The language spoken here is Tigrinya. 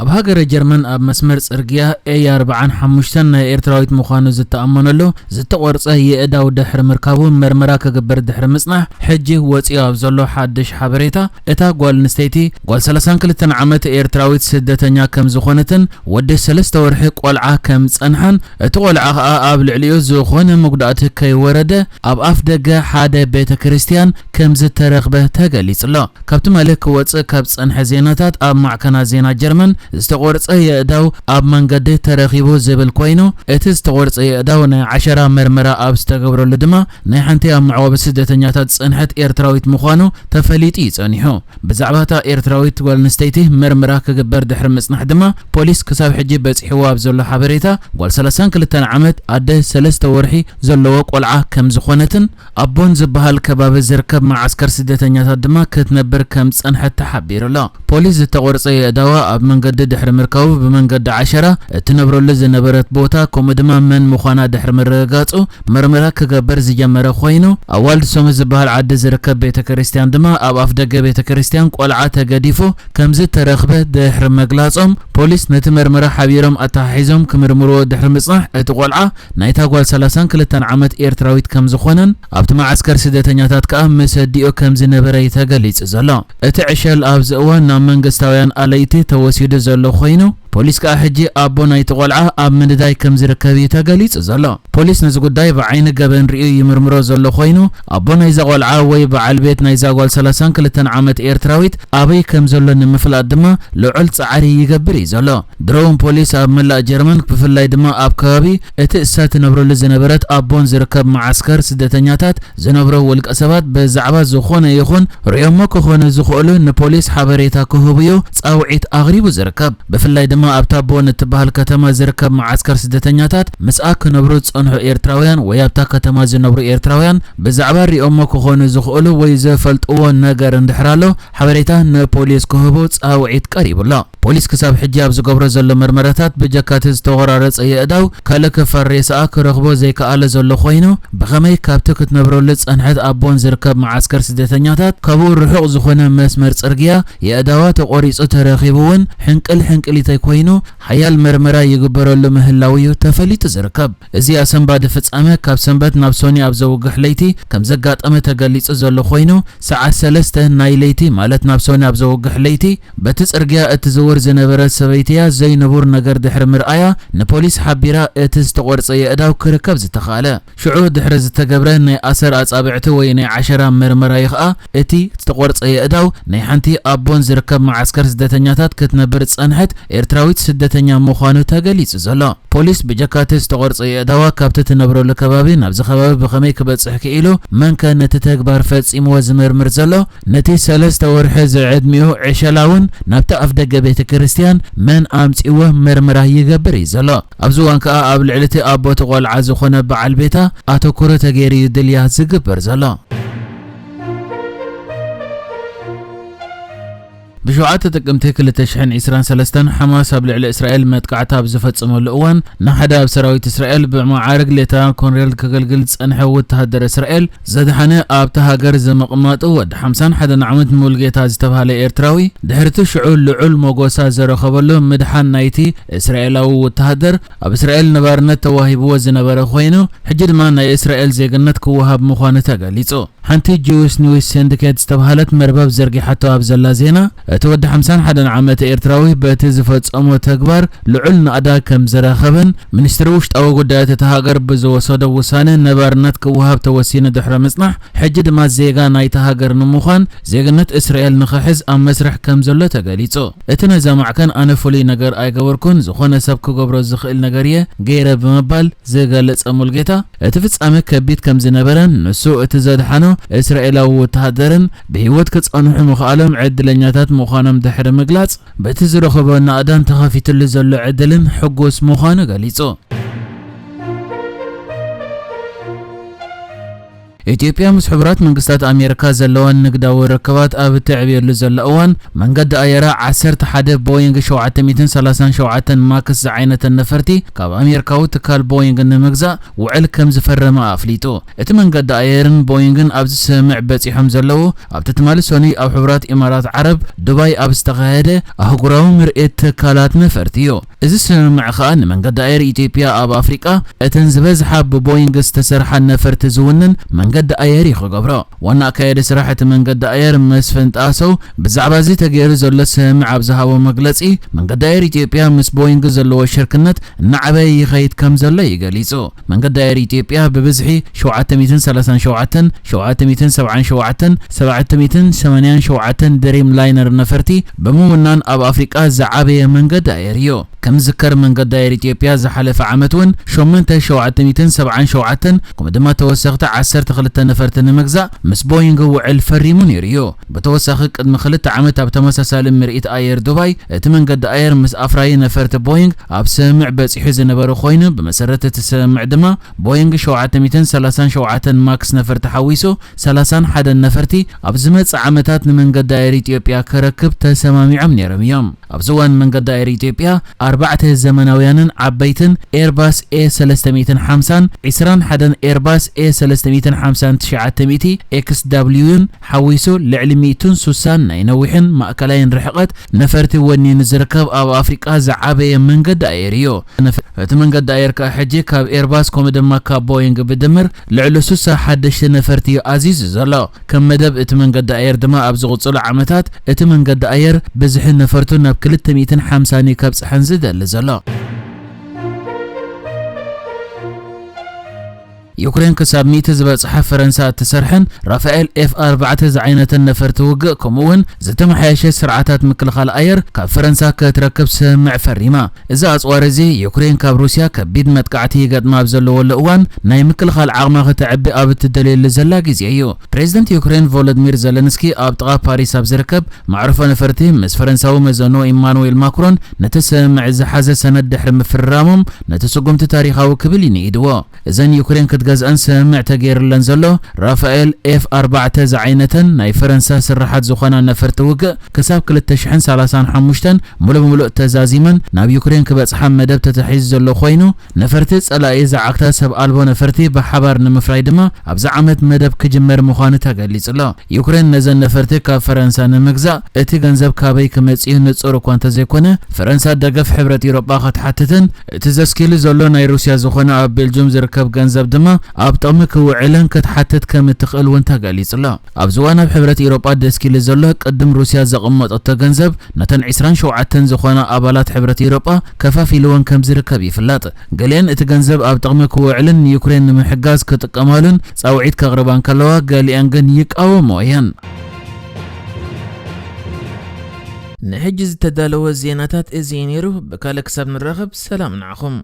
ኣብ ሃገረ ጀርመን ኣብ መስመር ጽርግያ ኤ ኣርብዓን ሓሙሽተን ናይ ኤርትራዊት ምዃኑ ዝተኣመነሉ ዝተቖርጸ የእዳው ድሕሪ ምርካቡ መርመራ ክግበር ድሕሪ ምጽናሕ ሕጂ ወጺኡ ኣብ ዘሎ ሓድሽ ሓበሬታ እታ ጓል ኣንስተይቲ ጓል ሰላሳን ክልተን ዓመት ኤርትራዊት ስደተኛ ከም ዝኾነትን ወዲ ሰለስተ ወርሒ ቆልዓ ከም ዝጸንሓን እቲ ቆልዓ ከኣ ኣብ ልዕሊኡ ዝኾነ መጉዳእቲ ከይወረደ ኣብ ኣፍ ደገ ሓደ ቤተ ክርስቲያን ከም ዝተረኽበ ተገሊጹ ኣሎ። ካብ ትማሊ ክወጽእ ካብ ዝጸንሐ ዜናታት ኣብ ማዕከናት ዜና ጀርመን ዝተቖርጸ የእዳው ኣብ መንገዲ ተረኺቡ ዝብል ኮይኑ እቲ ዝተቖርጸ የእዳው ናይ ዓሸራ መርመራ ኣብ ዝተገብረሉ ድማ ናይ ሓንቲ ኣብ መዕቆቢ ስደተኛታት ዝጸንሐት ኤርትራዊት ምዃኑ ተፈሊጡ እዩ ጸኒሑ። ብዛዕባ እታ ኤርትራዊት ጓል ኣንስተይቲ መርመራ ክግበር ድሕሪ ምጽናሕ ድማ ፖሊስ ክሳብ ሕጂ በጺሕዎ ኣብ ዘሎ ሓበሬታ ጓል ሰላሳን ክልተን ዓመት ኣደ ሰለስተ ወርሒ ዘለዎ ቆልዓ ከም ዝኾነትን ኣቦን ዝበሃል ከባቢ ዝርከብ መዓስከር ስደተኛታት ድማ ክትነብር ከም ዝጸንሐት ተሓቢሩ ኣሎ። ፖሊስ ዝተቖርጸ የእዳዋ ኣብ መንገዲ ድሕሪ ምርካቡ ብመንገዲ ዓሸራ እትነብረሉ ዝነበረት ቦታ ከምኡ ድማ መን ምዃና ድሕሪ ምርግጋጹ መርመራ ክገብር ዝጀመረ ኮይኑ ኣብ ዋልድ ሶምስ ዝበሃል ዓዲ ዝርከብ ቤተ ክርስቲያን ድማ ኣብ ኣፍ ደገ ቤተ ክርስቲያን ቆልዓ ተገዲፉ ከም ዝተረኽበ ድሕሪ መግላጾም ፖሊስ ነቲ መርመራ ሓቢሮም ኣተሓሒዞም ክምርምርዎ ድሕሪ ምጽናሕ እቲ ቆልዓ ናይታ ጓል ሰላሳን ክልተን ዓመት ኤርትራዊት ከም ዝኾነን ኣብቲ መዓስከር ስደተኛታት ከኣ ምስ ኣዲኡ ከም ዝነበረ እዩ ተገሊጹ ዘሎ። እቲ ዕሸል ኣብዚ እዋን ናብ መንግስታውያን ኣለይቲ ተወሲዱ ዘሎ ኮይኑ ፖሊስ ከኣ ሕጂ ኣቦ ናይቲ ቆልዓ ኣብ ምንዳይ ከም ዝርከብ እዩ ተገሊጹ ዘሎ። ፖሊስ ነዚ ጉዳይ ብዓይኒ ገበን ርእዩ ይምርምሮ ዘሎ ኮይኑ ኣቦ ናይዛ ቆልዓ ወይ በዓል ቤት ናይዛ ጓል ሰላሳን ክልተን ዓመት ኤርትራዊት ኣበይ ከም ዘሎ ንምፍላጥ ድማ ልዑል ጻዕሪ ይገብር እዩ ዘሎ። ድሮውን ፖሊስ ኣብ መላእ ጀርመን ብፍላይ ድማ ኣብ ከባቢ እቲ እሳ ትነብረሉ ዝነበረት ኣቦን ዝርከብ መዓስከር ስደተኛታት ዝነብሩ ውልቀ ሰባት ብዛዕባ ዝኾነ ይኹን ርእዮሞ ክኾኑ ዝኽእሉ ንፖሊስ ሓበሬታ ክህቡዮ ጻውዒት ኣቕሪቡ ዝርከብ። ብፍላይ ድማ ኣብታ ቦን እትበሃል ከተማ ዝርከብ መዓስከር ስደተኛታት ምስኣ ክነብሩ ዝጸንሑ ኤርትራውያን ወይ ኣብታ ከተማ ዝነብሩ ኤርትራውያን ብዛዕባ ርእዮሞ ክኾኑ ዝኽእሉ ወይ ዝፈልጥዎ ነገር እንድሕር ኣሎ ሓበሬታ ንፖሊስ ክህቡ ጻውዒት ቀሪቡ ኣሎ። ፖሊስ ክሳብ ሕጂ ኣብ ዝገብሮ ዘሎ መርመራታት ብጀካቲ ዝተቖራረጸ የእዳው ካልእ ክፋል ሬሳኣ ክረኽቦ ዘይከኣለ ዘሎ ኮይኑ ብኸመይ ካብቲ ክትነብረሉ ዝጸንሐት ኣቦን ዝርከብ መዓስከር ስደተኛታት ካብኡ ርሑቕ ዝኾነ መስመር ጽርግያ የእዳዋ ተቖሪጹ ተረኺቡ እውን ሕንቅል ሕንቅሊተይ ኮይኑ ሓያል መርመራ ይግበረሉ ምህላው እዩ ተፈሊጡ ዝርከብ። እዚ ኣሰንባዲ ፍጻመ ካብ ሰንበት ናብ ሶኒ ኣብ ዘውግሕ ለይቲ ከም ዘጋጠመ ተገሊጹ ዘሎ ኮይኑ ሰዓት ሰለስተ ናይ ለይቲ ማለት ናብ ሶኒ ኣብ ዘውግሕ ለይቲ በቲ ጽርግያ እትዝውር ዝነበረት ሰበይቲያ ዘይንቡር ነገር ድሕሪ ምርኣያ ንፖሊስ ሓቢራ እቲ ዝተቖርጸ የእዳው ክርከብ ዝተኻእለ። ሽዑ ድሕሪ ዝተገብረ ናይ ኣሰር ኣጻብዕቲ ወይ ናይ ዓሸራ መርመራ እዩ ኸኣ እቲ ዝተቖርጸ የእዳው ናይ ሓንቲ ኣቦን ዝርከብ መዓስከር ስደተኛታት ክትነብር ዝጸንሐት ኤርትራዊት ስደተኛ ምዃኑ ተገሊጹ ዘሎ። ፖሊስ ብጀካቲ ዝተቖርጸ የእዳዋ ካብቲ ትነብረሉ ከባቢ ናብዚ ከባቢ ብኸመይ ክበጽሕ ክኢሉ መንከ ነቲ ተግባር ፈጺምዎ ዝምርምር ዘሎ ነቲ ሰለስተ ወርሒ ዝዕድሚኡ ዕሸላውን ናብቲ ኣፍ ደገ ቤተ ክርስቲያን መን ኣምጺዎ መርመራ ይገብር እዩ ዘሎ። ኣብዚ እዋን ከኣ ኣብ ልዕሊ እቲ ኣቦ እቲ ቆልዓ ዝኾነ በዓል ቤታ ኣተኩሮ ተገይሩ እዩ ድልያ ዝግበር ዘሎ። ብሸውዓተ ጥቅምቲ ክልተ ሽሕን ዕስራን ሰለስተን ሓማስ ኣብ ልዕሊ እስራኤል መጥቃዕቲ ኣብ ዝፈጸመሉ እዋን ንሓደ ኣብ ሰራዊት እስራኤል ብመዓርግ ሌተናል ኮሎኔል ከገልግል ዝጸንሐ ወተሃደር እስራኤል ዘድሓነ ኣብታ ሃገር ዝምቕማጡ ወዲ ሓምሳን ሓደን ዓመት ሙሉጌታ ዝተባህለ ኤርትራዊ ድሕርቲ ሽዑ ልዑል ሞጎሳ ዘረኸበሉ ምድሓን ናይቲ እስራኤላዊ ወተሃደር ኣብ እስራኤል ነባርነት ተዋሂብዎ ዝነበረ ኮይኑ ሕጂ ድማ ናይ እስራኤል ዜግነት ክወሃብ ምዃኑ ተገሊጹ። ሓንቲ ጂውስ ኒውስ ሲንዲኬት ዝተባህለት መርበብ ዘርጊሓቶ ኣብ ዘላ ዜና እቲ ወዲ ሓምሳን ሓደን ዓመት ኤርትራዊ በቲ ዝፈጸሞ ተግባር ልዑል ናእዳ ከም ዝረኸበን ሚኒስትሪ ውሽጣዊ ጉዳያት እታ ሃገር ብዝወሰዶ ውሳነ ነባርነት ክወሃብ ተወሲኑ ድሕሪ ምጽናሕ ሕጂ ድማ ዜጋ ናይታ ሃገር ንምዃን ዜግነት እስራኤል ንኽሕዝ ኣብ መስርሕ ከም ዘሎ ተገሊጹ። እቲ ነዛ ማዕከን ኣነ ፍሉይ ነገር ኣይገበርኩን፣ ዝኾነ ሰብ ክገብሮ ዝኽእል ነገር እየ ገይረ ብምባል ዝገለጸ ሙልጌታ እቲ ፍጻመ ከቢድ ከም ዝነበረን ንሱ እቲ ዘድሓኖ እስራኤላዊ ወተሃደርን ብህይወት ክጸንሑ ምኽኣሎም ዕድለኛታት ምዃኖም ድሕሪ ምግላጽ በቲ ዝረኸቦ ናእዳን ተኸፊትሉ ዘሎ ዕድልን ሕጉስ ምዃኑ ገሊጹ። ኢትዮጵያ ምስ ሕቡራት መንግስታት ኣሜሪካ ዘለዋን ንግዳዊ ርክባት ኣብ እትዕብየሉ ዘሎ እዋን፣ መንገዲ ኣየራ ዓሰርተ ሓደ ቦይንግ ሸውዓተ ሚእትን ሰላሳን ሸውዓተን ማክስ ዝዓይነተን ነፈርቲ ካብ ኣሜሪካዊ ትካል ቦይንግ ንምግዛእ ውዕል ከም ዝፈረመ ኣፍሊጡ። እቲ መንገዲ ኣየርን ቦይንግን ኣብዚ ስምምዕ በጺሖም ዘለዉ፣ ኣብቲ ትማሊ ሰኑይ ኣብ ሕቡራት ኢማራት ዓረብ ዱባይ ኣብ ዝተኻየደ ኣህጉራዊ ምርኢት ትካላት ነፈርቲ እዩ። እዚ ስምምዕ ከኣ ንመንገዲ ኣየር ኢትዮጵያ ኣብ ኣፍሪቃ እተን ዝበዝሓ ብቦይንግ ዝተሰርሓ ነፈርቲ ዝውንን መንገዲ ኣየር እዩ ክገብሮ። ዋና ኣካያዲ ስራሕ እቲ መንገዲ ኣየር መስፍን ጣሰው ብዛዕባ እዚ ተገይሩ ዘሎ ስምምዕ ኣብ ዝሃቦ መግለጺ፣ መንገዲ ኣየር ኢትዮጵያ ምስ ቦይንግ ዘለዎ ሽርክነት እናዓበየ ይኸይድ ከም ዘሎ እዩ ገሊጹ። መንገዲ ኣየር ኢትዮጵያ ብብዝሒ ሸውዓተ ሚእትን ሰላሳን ሸውዓተን፣ ሸውዓተ ሚእትን ሰብዓን ሸውዓተን፣ ሰብዓተ ሚእትን ሰማንያን ሸውዓተን ድሪም ላይነር ነፈርቲ ብምውናን ኣብ ኣፍሪቃ ዝዓበየ መንገዲ ኣየር እዩ። ከም ዝከር መንገዲ ኣየር ኢትዮጵያ ዝሓለፈ ዓመት እውን ሸሞንተ ሸውዓተ ሚእትን ሰብዓን ሸውዓተን ከምኡ ድማ ተወሰኽቲ ዓሰርተ ክልተ ነፈርቲ ንምግዛእ ምስ ቦይንግ ውዕል ፈሪሙ ነይሩ እዩ። ብተወሳኺ ቅድሚ ክልተ ዓመት ኣብ ተመሳሳሊ ምርኢት ኣየር ዱባይ እቲ መንገዲ ኣየር ምስ ኣፍራዪ ነፈርቲ ቦይንግ ኣብ ስምምዕ በጺሑ ዝነበረ ኮይኑ፣ ብመሰረት እቲ ስምምዕ ድማ ቦይንግ ሸውዓተ ሚእትን ሰላሳን ሸውዓተን ማክስ ነፈርቲ ሓዊሱ ሰላሳን ሓደን ነፈርቲ ኣብ ዝመጽእ ዓመታት ንመንገዲ ኣየር ኢትዮጵያ ከረክብ ተሰማሚዖም ነይሮም እዮም። ኣብዚ እዋን መንገዲ ኣየር ኢትዮጵያ ኣርባዕተ ዘመናውያንን ዓበይትን ኤርባስ ኤ ሰለስተ ሚእትን ሓምሳን፣ ዕስራን ሓደን ኤርባስ ኤ ሰለስተ ሚእትን ሓምሳን ትሽዓተ ሚእቲ ኤክስ ዳብልዩን ሓዊሱ ልዕሊ ሚእትን ሱሳን ናይ ነዊሕን ማእከላይን ርሕቀት ነፈርቲ ወኒኑ ዝርከብ ኣብ ኣፍሪቃ ዝዓበየ መንገዲ ኣየር እዩ። ነፈ-፣ እቲ መንገዲ ኣየር ከኣ ሕጂ ካብ ኤርባስ ከምኡ ድማ ካብ ቦይንግ ብድምር ልዕሊ ሱሳ ሓደሽቲ ነፈርቲ እዩ ኣዚዙ ዘሎ። ከም መደብ እቲ መንገዲ ኣየር ድማ ኣብ ዝቕጽሉ ዓመታት እቲ መንገዲ ኣየር ብዝሒ ነፈርቱ ናብ ክልተ ሚእትን ሓምሳን እዩ ከብጽሐን ዝደሊ ዘሎ። ዩክሬን ክሳብ ሚእቲ ዝበጽሓ ፈረንሳ እትሰርሐን ራፋኤል ኤፍ ኣርባዕተ ዝዓይነተን ነፈርቲ ውግእ ከምኡ እውን ዝተመሓየሸ ስርዓታት ምክልኻል ኣየር ካብ ፈረንሳ ክትረክብ ስምምዕ ፈሪማ። እዚ ኣጽዋር እዚ ዩክሬን ካብ ሩስያ ከቢድ መጥቃዕቲ ይገጥማ ኣብ ዘለወሉ እዋን ናይ ምክልኻል ዓቕማ ከተዕቢ ኣብ እትደልየሉ ዘላ ግዜ እዩ። ፕሬዚደንት ዩክሬን ቮሎዲሚር ዘለንስኪ ኣብ ጥቓ ፓሪስ ኣብ ዝርከብ መዕርፎ ነፈርቲ ምስ ፈረንሳዊ መዘንኡ ኢማኑዌል ማክሮን ነቲ ስምምዕ ዝሓዘ ሰነድ ድሕሪ ምፍርራሞም ነቲ ስጉምቲ ታሪኻዊ ክብል ይንኢድዎ። እዘን ዩክሬን ክትገዝአን ስምምዕ ተገይሩለን ዘሎ ራፋኤል ኤፍ ኣርባዕተ ዝዓይነተን ናይ ፈረንሳ ስርሓት ዝኾና ነፈርቲ ውግእ ክሳብ ክልተ ሽሕን ሰላሳን ሓሙሽተን ሙሉእ ብሙሉእ ተዛዚመን ናብ ዩክሬን ክበጽሓ መደብ ተታሒዙ ዘሎ ኮይኑ፣ ነፈርቲ ጸላኢ ዝዓግታ ሰብ ኣልቦ ነፈርቲ ብሓባር ንምፍራይ ድማ ኣብዚ ዓመት መደብ ክጅመር ምዃኑ ተገሊጹ ኣሎ። ዩክሬን ነዘን ነፈርቲ ካብ ፈረንሳ ንምግዛእ እቲ ገንዘብ ካበይ ክመጽእ እዩ ንጹር እኳ እንተዘይኮነ፣ ፈረንሳ ደገፍ ሕብረት ኤውሮጳ ክትሓትትን እቲ ዘስኪሉ ዘሎ ናይ ሩስያ ዝኾነ ኣብ ቤልጅም ዝርከብ ገንዘብ ድማ ኣብ ጥቕሚ ክውዕልን ክትሓትት ከም እትኽእል እውን ተገሊጹ ኣሎ። ኣብዚ እዋን ኣብ ሕብረት ኤውሮጳ ደስኪሉ ዘሎ ቅድም ሩስያ ዘቐመጠቶ ገንዘብ ነተን ዕስራን ሸውዓተን ዝኾና ኣባላት ሕብረት ኤውሮጳ ከፋፊልወን ከም ዝርከብ ይፍለጥ። ገሊአን እቲ ገንዘብ ኣብ ጥቕሚ ክውዕልን ንዩክሬን ንምሕጋዝ ክጥቀማሉን ጻውዒት ከቕርባ እንከለዋ፣ ገሊአን ግን ይቃወምኦ እየን። ንሕጂ ዝተዳለወ ዜናታት እዚ እዩ ነይሩ። ብካልእ ክሳብ ንራኸብ ሰላም ንዓኹም።